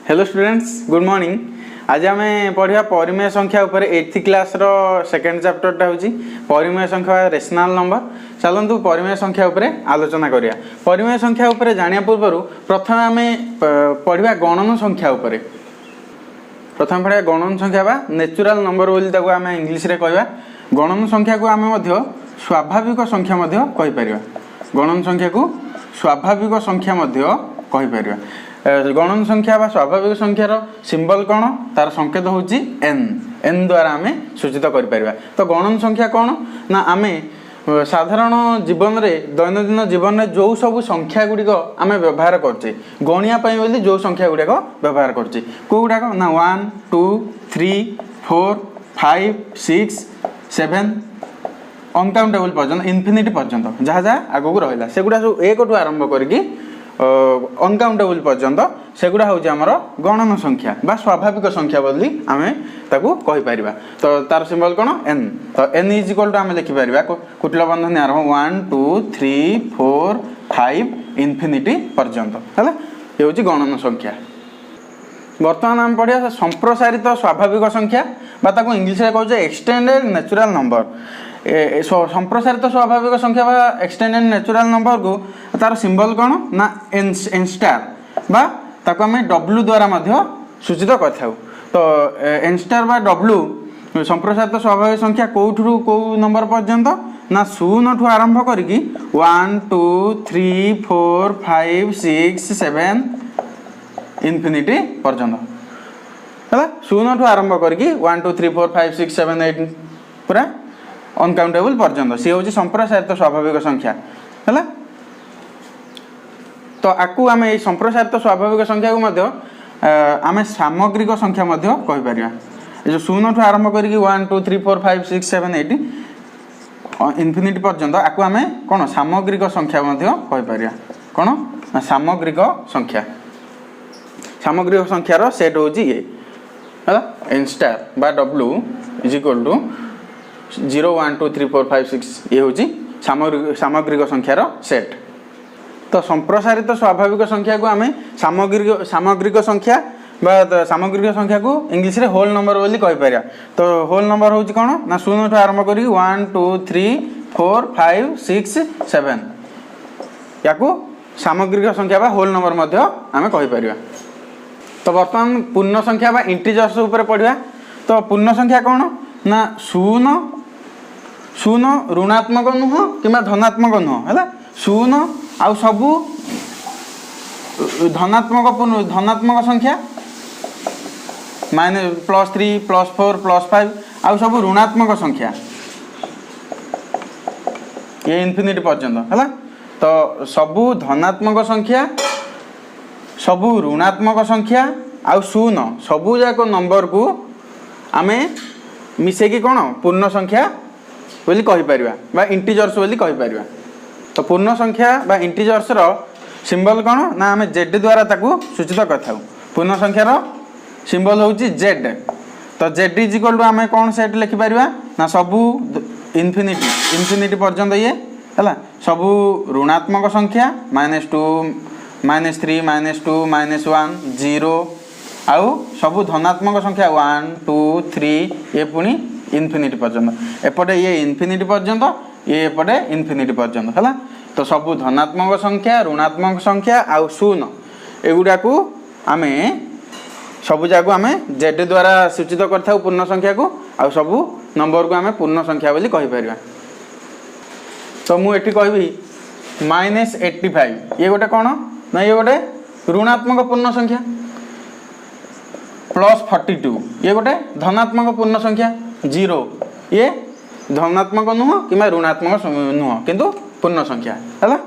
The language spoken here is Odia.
Hello students, good morning. ଆଜି ଆମେ ପଢ଼ିବା ପରିମେୟ ସଂଖ୍ୟା ଉପରେ। ଏଇଥ୍ କ୍ଲାସ୍ର ସେକେଣ୍ଡ ଚାପ୍ଟରଟା ହେଉଛି ପରିମେୟ ସଂଖ୍ୟା ବା ରେସନାଲ୍ ନମ୍ବର। ଚାଲନ୍ତୁ, ପରିମେୟ ସଂଖ୍ୟା ଉପରେ ଆଲୋଚନା କରିବା। ପରିମେୟ ସଂଖ୍ୟା ଉପରେ ଜାଣିବା ପୂର୍ବରୁ ପ୍ରଥମେ ଆମେ ପଢ଼ିବା ଗଣନ ସଂଖ୍ୟା ଉପରେ। ପ୍ରଥମେ ପଢ଼ିବା ଗଣନ ସଂଖ୍ୟା ବା ନେଚୁରାଲ ନମ୍ବର ବୋଲି ତାକୁ ଆମେ ଇଂଲିଶରେ କହିବା। ଗଣନ ସଂଖ୍ୟାକୁ ଆମେ ମଧ୍ୟ ସ୍ୱାଭାବିକ ସଂଖ୍ୟା ମଧ୍ୟ କହିପାରିବା। ଗଣନ ସଂଖ୍ୟାକୁ ସ୍ୱାଭାବିକ ସଂଖ୍ୟା ମଧ୍ୟ କହିପାରିବା। ଗଣନ ସଂଖ୍ୟା ବା ସ୍ୱାଭାବିକ ସଂଖ୍ୟାର ସିମ୍ବଲ କ'ଣ? ତାର ସଂକେତ ହେଉଛି ଏନ୍। ଏନ୍ ଦ୍ୱାରା ଆମେ ସୂଚିତ କରିପାରିବା। ତ ଗଣନ ସଂଖ୍ୟା କ'ଣ ନା, ଆମେ ସାଧାରଣ ଜୀବନରେ, ଦୈନନ୍ଦିନ ଜୀବନରେ ଯେଉଁ ସବୁ ସଂଖ୍ୟା ଗୁଡ଼ିକ ଆମେ ବ୍ୟବହାର କରୁଛେ, ଗଣିବା ପାଇଁ ବୋଲି ଯେଉଁ ସଂଖ୍ୟା ଗୁଡ଼ିକ ବ୍ୟବହାର କରୁଛେ, କେଉଁ ଗୁଡ଼ାକ ନା 1, 2, 3, 4, 5, 6, 7 ଅନକାଉଣ୍ଟେବଲ୍ ପର୍ଯ୍ୟନ୍ତ, ଇନଫିନିଟି ପର୍ଯ୍ୟନ୍ତ ଯାହା ଯାହା ଆଗକୁ ରହିଲା, ସେଗୁଡ଼ା ସବୁ ଏକଠୁ ଆରମ୍ଭ କରିକି ଅନକାଉଣ୍ଟେବଲ୍ ପର୍ଯ୍ୟନ୍ତ, ସେଗୁଡ଼ା ହେଉଛି ଆମର ଗଣନ ସଂଖ୍ୟା ବା ସ୍ୱାଭାବିକ ସଂଖ୍ୟା ବୋଲି ଆମେ ତାକୁ କହିପାରିବା। ତ ତାର ସିମ୍ବଲ କ'ଣ? ଏନ୍। ତ ଏନ୍ is equal to ଆମେ ଲେଖିପାରିବା କୁଟିଳ ବନ୍ଧନୀ ଆରମ୍ଭ, 1, 2, 3, 4, 5 infinity ପର୍ଯ୍ୟନ୍ତ। ହେଲା, ଏ ହେଉଛି ଗଣନ ସଂଖ୍ୟା। ବର୍ତ୍ତମାନ ଆମେ ପଢ଼ିବା ସମ୍ପ୍ରସାରିତ ସ୍ୱାଭାବିକ ସଂଖ୍ୟା ବା ତାକୁ ଇଂଲିଶରେ କହୁଛେ ଏକ୍ସଟେଣ୍ଡେଡ୍ ନ୍ୟାଚୁରାଲ ନମ୍ବର। ସମ୍ପ୍ରସାରିତ ସ୍ୱାଭାବିକ ସଂଖ୍ୟା ବା ଏକ୍ସଟେଣ୍ଡେଡ୍ ନ୍ୟାଚୁରାଲ ନମ୍ବରକୁ ତାର ସିମ୍ବଲ କ'ଣ ନା ଏନ୍, ଏନ୍ ଷ୍ଟାର ବା ତାକୁ ଆମେ ଡବ୍ଲୁ ଦ୍ୱାରା ମଧ୍ୟ ସୂଚିତ କରିଥାଉ। ତ ଏନ୍ ଷ୍ଟାର ବା ଡବ୍ଲୁ ସମ୍ପ୍ରସାରିତ ସ୍ୱାଭାବିକ ସଂଖ୍ୟା କେଉଁଠୁ କେଉଁ ନମ୍ବର ପର୍ଯ୍ୟନ୍ତ ନା ଶୂନଠୁ ଆରମ୍ଭ କରିକି 1, 2, 3, 4, 5, 6, 7 infinity ପର୍ଯ୍ୟନ୍ତ। ହେଲା, ଶୂନଠୁ ଆରମ୍ଭ କରିକି 1, 2, 3, 4, 5, 6, 7, 8 ପୁରା ଅନକାଉଣ୍ଟେବଲ୍ ପର୍ଯ୍ୟନ୍ତ, ସିଏ ହେଉଛି ସମ୍ପ୍ରସାରିତ ସ୍ୱାଭାବିକ ସଂଖ୍ୟା। ହେଲା, ତ ଆକୁ ଆମେ ଏଇ ସମ୍ପ୍ରସାରିତ ସ୍ୱାଭାବିକ ସଂଖ୍ୟାକୁ ମଧ୍ୟ ଆମେ ସାମଗ୍ରିକ ସଂଖ୍ୟା ମଧ୍ୟ କହିପାରିବା। ଏ ଯେଉଁ ଶୂନଠୁ ଆରମ୍ଭ କରିକି 1, 2, 3, 4, 5, 6, 7, 8 infinity ପର୍ଯ୍ୟନ୍ତ, ଆକୁ ଆମେ କ'ଣ ସାମଗ୍ରିକ ସଂଖ୍ୟା ମଧ୍ୟ କହିପାରିବା। କ'ଣ ନା ସାମଗ୍ରିକ ସଂଖ୍ୟା। ସାମଗ୍ରିକ ସଂଖ୍ୟାର ସେଟ୍ ହେଉଛି ଇଏ। ହେଲା, ଏନ୍ ଷ୍ଟାର ବା W is equal to 0, 1, 2, 3, 4, 5, 6। ଇଏ ହେଉଛି ସାମଗ୍ରିକ ସଂଖ୍ୟାର ସେଟ୍। ତ ସମ୍ପ୍ରସାରିତ ସ୍ୱାଭାବିକ ସଂଖ୍ୟାକୁ ଆମେ ସାମଗ୍ରିକ ସଂଖ୍ୟା ବା ସାମଗ୍ରିକ ସଂଖ୍ୟାକୁ ଇଂଲିଶରେ ହୋଲ୍ ନମ୍ବର ବୋଲି କହିପାରିବା। ତ ହୋଲ୍ ନମ୍ବର ହେଉଛି କ'ଣ ନା ଶୂନଠୁ ଆରମ୍ଭ କରିକି 1, 2, 3, 4, 5, 6, 7, ୟାକୁ ସାମଗ୍ରିକ ସଂଖ୍ୟା ବା ହୋଲ୍ ନମ୍ବର ମଧ୍ୟ ଆମେ କହିପାରିବା। ତ ବର୍ତ୍ତମାନ ପୂର୍ଣ୍ଣ ସଂଖ୍ୟା ବା ଇଣ୍ଟିଜର୍ସ ଉପରେ ପଢ଼ିବା। ତ ପୂର୍ଣ୍ଣ ସଂଖ୍ୟା କ'ଣ ନା ଶୂନ, ଶୂନ ଋଣାତ୍ମକ ନୁହଁ କିମ୍ବା ଧନାତ୍ମକ ନୁହଁ। ହେଲା, ଶୂନ ଆଉ ସବୁ ଧନାତ୍ମକ ସଂଖ୍ୟା minus, +3, +4, +5, ଆଉ ସବୁ ଋଣାତ୍ମକ ସଂଖ୍ୟା ଇଏ ଇନଫିନିଟି ପର୍ଯ୍ୟନ୍ତ। ହେଲା, ତ ସବୁ ଧନାତ୍ମକ ସଂଖ୍ୟା, ସବୁ ଋଣାତ୍ମକ ସଂଖ୍ୟା ଆଉ ଶୂନ, ସବୁ ଯାକ ନମ୍ବରକୁ ଆମେ ମିଶେଇକି କ'ଣ ପୂର୍ଣ୍ଣ ସଂଖ୍ୟା ବୋଲି କହିପାରିବା ବା ଇଣ୍ଟିଜର୍ସ ବୋଲି କହିପାରିବା। ତ ପୂର୍ଣ୍ଣ ସଂଖ୍ୟା ବା ଇଣ୍ଟିଜର୍ସର ସିମ୍ବଲ କ'ଣ ନା ଆମେ ଜେଡ୍ ଦ୍ୱାରା ତାକୁ ସୂଚିତ କରିଥାଉ। ପୂର୍ଣ୍ଣ ସଂଖ୍ୟାର ସିମ୍ବଲ ହେଉଛି ଜେଡ୍। ତ ଜେଡ୍ is equal to ଆମେ କ'ଣ ସେଟ୍ ଲେଖିପାରିବା ନା ସବୁ ଇନଫିନିଟି, ଇନଫିନିଟି ପର୍ଯ୍ୟନ୍ତ ଇଏ ହେଲା, ସବୁ ଋଣାତ୍ମକ ସଂଖ୍ୟା -2, -3, -2, -1, 0, ଆଉ ସବୁ ଧନାତ୍ମକ ସଂଖ୍ୟା 1, 2, 3, ଇଏ ପୁଣି ଇନଫିନିଟି ପର୍ଯ୍ୟନ୍ତ। ଏପଟେ ଇଏ ଇନଫିନିଟି ପର୍ଯ୍ୟନ୍ତ, ଇଏ ଏପଟେ ଇନଫିନିଟି ପର୍ଯ୍ୟନ୍ତ। ହେଲା, ତ ସବୁ ଧନାତ୍ମକ ସଂଖ୍ୟା, ଋଣାତ୍ମକ ସଂଖ୍ୟା ଆଉ ଶୂନ, ଏଗୁଡ଼ାକୁ ଆମେ ସବୁ ଯାକୁ ଆମେ ଜେଡ୍ ଦ୍ୱାରା ସୂଚିତ କରିଥାଉ ପୂର୍ଣ୍ଣ ସଂଖ୍ୟାକୁ, ଆଉ ସବୁ ନମ୍ବରକୁ ଆମେ ପୂର୍ଣ୍ଣ ସଂଖ୍ୟା ବୋଲି କହିପାରିବା। ତ ମୁଁ ଏଠି କହିବି -85, ଇଏ ଗୋଟେ କ'ଣ ନା ଇଏ ଗୋଟେ ଋଣାତ୍ମକ ପୂର୍ଣ୍ଣ ସଂଖ୍ୟା। +42, ଇଏ ଗୋଟେ ଧନାତ୍ମକ ପୂର୍ଣ୍ଣ ସଂଖ୍ୟା। 0, ଇଏ ଧନାତ୍ମକ ନୁହଁ କିମ୍ବା ଋଣାତ୍ମକ ନୁହଁ, କିନ୍ତୁ ପୂର୍ଣ୍ଣ ସଂଖ୍ୟା ହେଲା।